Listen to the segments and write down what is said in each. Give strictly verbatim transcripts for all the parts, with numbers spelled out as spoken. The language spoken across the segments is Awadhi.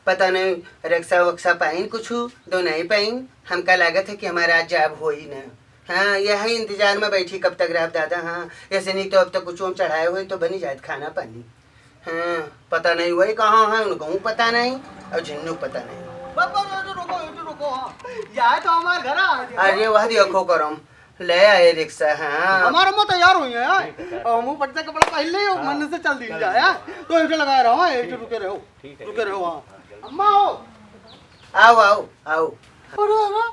पता नहीं, रक्षा वक्षा पाइन कुछु, दो नहीं पाइन। हमका लागत है कि हमारा आज जाब होई न। हाँ, यही इंतजार में बैठी, कब तक रहब दादा। हाँ, ऐसे नहीं तो अब तो कुछ हम चढ़ाए हुए तो बनी जात खाना पानी। हाँ, पता नहीं वही कहाँ है, उनको पता नहीं और झिन्नू पता नहीं। बाबा, रुको, रुको, रुको, हाँ। यहाँ तो हमार घर आ गया। अरे, वह देखो करम, ले आए रिक्शा। हाँ, हमार अम्मा तैयार हुई है, हाँ। ठीक है, सर। और मुँह पट्टा कपड़ा पहन ले, हाँ, मन से चल दी जाए, हाँ। तो इधर लगा रहा हूँ, हाँ, इधर रुके रहो। ठीक है, रुके रहो, हाँ। अम्मा हो। आओ, आओ, आओ। अरे, अरे,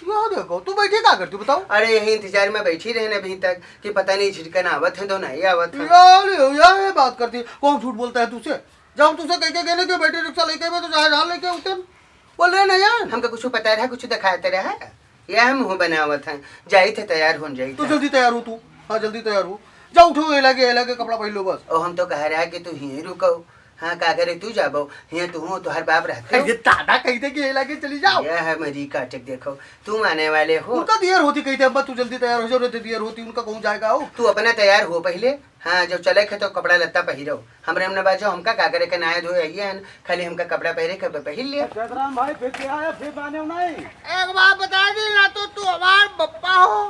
यहाँ देखो, तू बैठी का करती, बताओ? अरे, यही इंतजार में बैठी रहे न अभी तक कि पता नहीं झिटकन आवत है तो नहीं आवत है। यार, यार, ये बात करती, कौन झूठ बोलता है तुझसे? जब हम तुझसे कह के गए ना कि बैटरी रिक्शा लेके आवे तो चाहे जहाँ लेके उतर, वो ले ना यार। हमका कुछ पता रहा, कुछ दिखाते रहा, यह हम मुँह बनावत हैं। जाई थे, तैयार होन जाई तो थे। जल्दी तैयार हो तू, हाँ, जल्दी तैयार हो। जा उठो, ये लागे, ये लागे कपड़ा पहन लो बस। ओ, हम तो कह रहा कि तू यहीं रुको। हाँ, का करे तू जाबो? हियाँ तू हो, तोहर बाप रहते हो। अरे दादा, कही थे कि ये लागे चली जाओ। यह है मेरी काटक, देखो, तू माने वाले हो। उनका दियर होती, कही थे, "अब्बा, तू जल्दी तैयार हो जाओ, रे, दियर होती, उनका कहूँ जाएगा हो।" तू अपना तैयार हो पहले। हाँ, जब चले खे तो कपड़ा लत्ता पहिरो। हमरे हमने बाजो, हमका का करे के नहाए धोए आइए हन, खाली हमका कपड़ा पहिरे के ब-, पहिर लिया। जयराम भाई, फिर क्या है, फिर माने नहीं। एक बात बता दी, ना तो तू हमार बप्पा हो,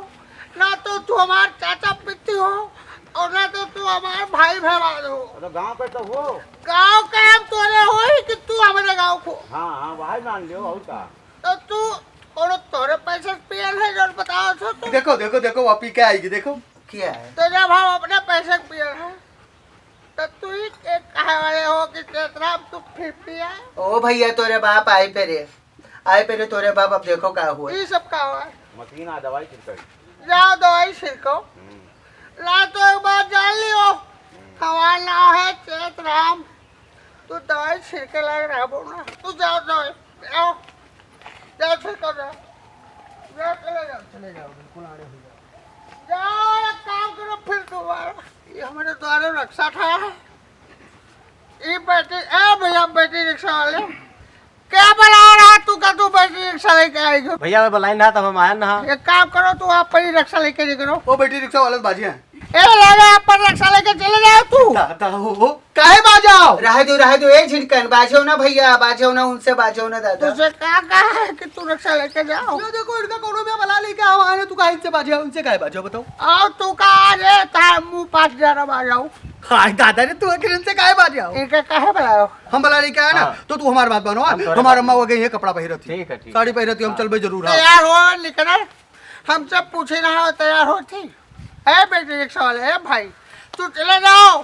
ना तो तू हमार चाचा पित्ती हो, और ना तो तू हमार भाई भैवाद हो। अरे गाँव के तो हो। गाँव के हम तोरे होई कि तू हमरे गाँव को। हाँ, हाँ, भाई मान लियो, और का? तो तू कोनो तोरे पैसे के पियल है, जो बताओ छो तू। देखो, देखो, देखो, वह पी के आएगी, देखो। क्या है? तो जब हम अपने पैसे के पियल है, तो तू ही के कहे वाले हो कि चेतराम तू फिर पिया? ओ भैया, तोरे बाप आए पे रे, आए पे रे तोरे बाप, अब देखो का हुआ। ई सब का हुआ? मशीन आ दवाई छिड़काई। जाओ दवाई छिड़को। हम्म। ला तो एक बात जान लियो, हम्म। हमार नाम है चेतराम, तू दवाई छिड़के लायक रहबो ना, तू जाओ दवाई, जाओ, जाओ छिड़को जाओ, जाओ चले जाओ, चले जाओ, बिल्कुल आड़े हो जाओ। जाओ, एक काम करो, फिर दोबारा। ये हमारे द्वारा रक्षा था। ये बैटरी, ए भैया, बैटरी रिक्शा वाले, क्या बला रहा तू का, तू बैटरी रिक्शा लेके आएगा? भैया, मैं बलाई ना, तब हम आया ना। एक काम करो, तू आप पर ही रिक्शा लेके निकलो। ओ, बैटरी रिक्शा वाले बाजी हैं। ए, लगा, आप पर रिक्शा लेके चले जाओ तू। दादा हो, काहे बाजाओ? रह दो, रह दो, ए झिड़कन, बाजो ना भैया, बाजो ना, उनसे बाजो ना दादा। तुझे का कहा है कि तू रिक्शा लेके जाओ? ये देखो, इनका कोनो में बला लेके आओ, आने तू काहे इनसे बाजे, उनसे काहे बाजो, बताओ? आओ तू का, अरे, तार मुंह पास जा रहा, बाजाओ। हाय दादा रे, तू आखिर इनसे काहे बाजाओ? इनका काहे बलाओ? हम बला लेके आए ना, हाँ। तो तू हमार बात मानो, हाँ? हम तोरे हमार बात अम्मा मानो। हो गई है, कपड़ा पहिरत ही। ठीक है, ठीक साड़ी है। पहिरत ही, हम हाँ। चलबे जरूर, हाँ। तैयार हो, निकल, हमसे पूछे ना हो, तैयार हो थी। ए बैटरी रिक्शा वाले, ए भाई, तू चले जाओ,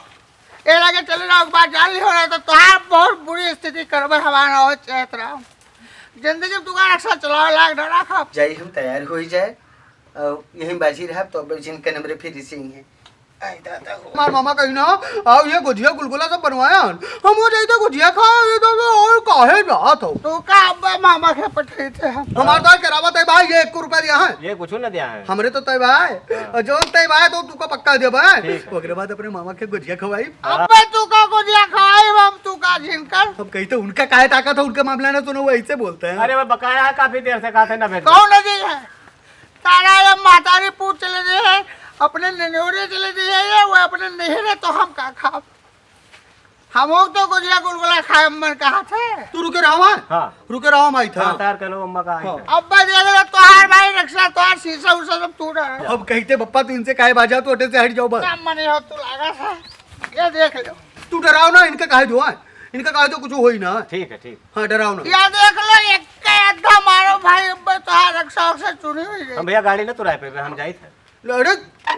ए लगे चले जाओ, एक बार जान लियो ना तो तोहार बहुत बुरी स्थिति करबे हमारा हो चेत रहा। जिंदगी में तू का रिक्शा चलावे लायक ना रखब। जाई हम तैयार हो ही जाए, और यहीं बाजी रहब तो अब जिनके नंबरे फिर रिसिंग है। आई दादा हो। हमार मामा कहीं ना, आओ ये गुजिया गुलगुला सब बनवाया हन। हम वो जाइते गुजिया खाए, ये तो और काहे जात हो? तू का अब्बा मामा के पठे थे हम? हमार तो करावत है भाई, ये एक को रुपया दिया है। ये कुछ ना दिया है। हमरे तो तय भाई, हाँ। और जो तय भाई तो तू का पक्का दे भाई। ठीक है। ओकरे बाद अपने मामा के गुजिया खवाई। हाँ। अब्बा तू का गुजिया खवाई, हम तू का झिनकर। हम कही तो उनका काहे ताकत है, उनका मामला ना सुनो, वो ऐसे बोलते हैं। अरे वो बकाया है, काफी देर से कहा थे ना भेज। कौन नदी है? तारा ये महतारी पूत चले जे है, अपने ननेवरे चले जे है, ये वो अपने नहरे तो हम का खाब? हम लोग तो गुजिया गुलगुला खाए मन कहा थे। तू रुके रहो वहाँ। हाँ। रुके रहो, हम आई था। हाँ, तैयार कर लो, अम्मा का आई हाँ। था। अब्बा देख लो, तोहार भाई रक्षा, तोहार शीशा उषा सब टूटा है। अब कहते बप्पा तू इनसे काहे बाजा, तू अटे से हट जाओ बस। काम मने हो तू लागा था, ये देख लो। तू डराओ ना, इनका काहे दो, हाँ? इनका काहे दो, कुछ होई ना। ठीक है, ठीक। हाँ, डराओ ना। या देख लो, एक का आधा मारो भाई, अब तो हाँ, रक्षा वक्षा चुनी हुई है। हम भैया गाड़ी ना तुराए पे, हम जाई थे। अरे!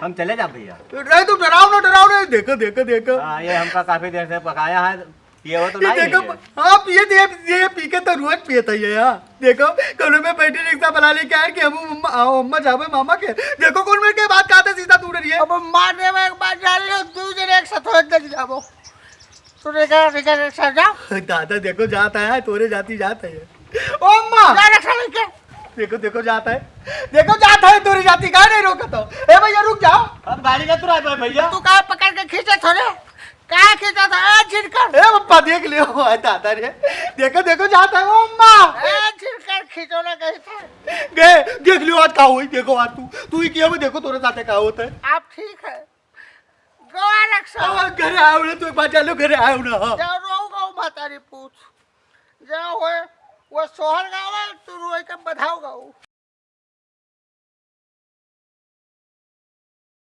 हम चले जा भैया। अरे, तू डराओ ना, डराओ ना। देखो, देखो, देखो। हाँ, ये हमका काफी देर से पकाया है, ये वो तो ये नहीं देखो, है। हाँ, पिए थे, ये, ये पी के तो रोज पिए था ये, हाँ। देखो, कल में बैटरी रिक्शा बना लेके आए कि हम अम्मा, आओ, अम्मा जावे मामा के। देखो, कौन मेरे के बात कहते सीधा तू डरिए। अब मार दे, मैं एक बार जान लो, दू जने एक साथ हो, देख जाबो। तू रेगा, रेगा, रेगा, सर, जा। दादा, देखो, जाता है, तोरे जाती जाता है। ओ अम्मा! जा, रक्षा लेके। देखो, देखो, जाता है। देखो, जाता है, तोरे जाती, काहे नहीं रोकत हो? ए भैया, रुक जाओ। अब गाड़ी ना तुराए पाए, भैया। तू काहे पकड़ के खींचे थोड़े? काहे खींचा था? ए, झिनकर। ए, पप्पा, देख लियो, ओ दादा रे। देखो, देखो, जाता है, ओ अम्मा। ए, झिनकर, खींचो ना कहीं था। गए, देख लियो, आज का हुई, देखो, आज तू, तू ही किया, वो देखो, तोरे साथे का होता है। आप ठीक है? गोवा रक्षा। आ, घरे आओ ना, तू एक बार चलो, घरे आओ ना। जाओ, रो गो महतारी पूछ। जय होए, वो सोहर गावे, तू रोई के बधाव गाओ।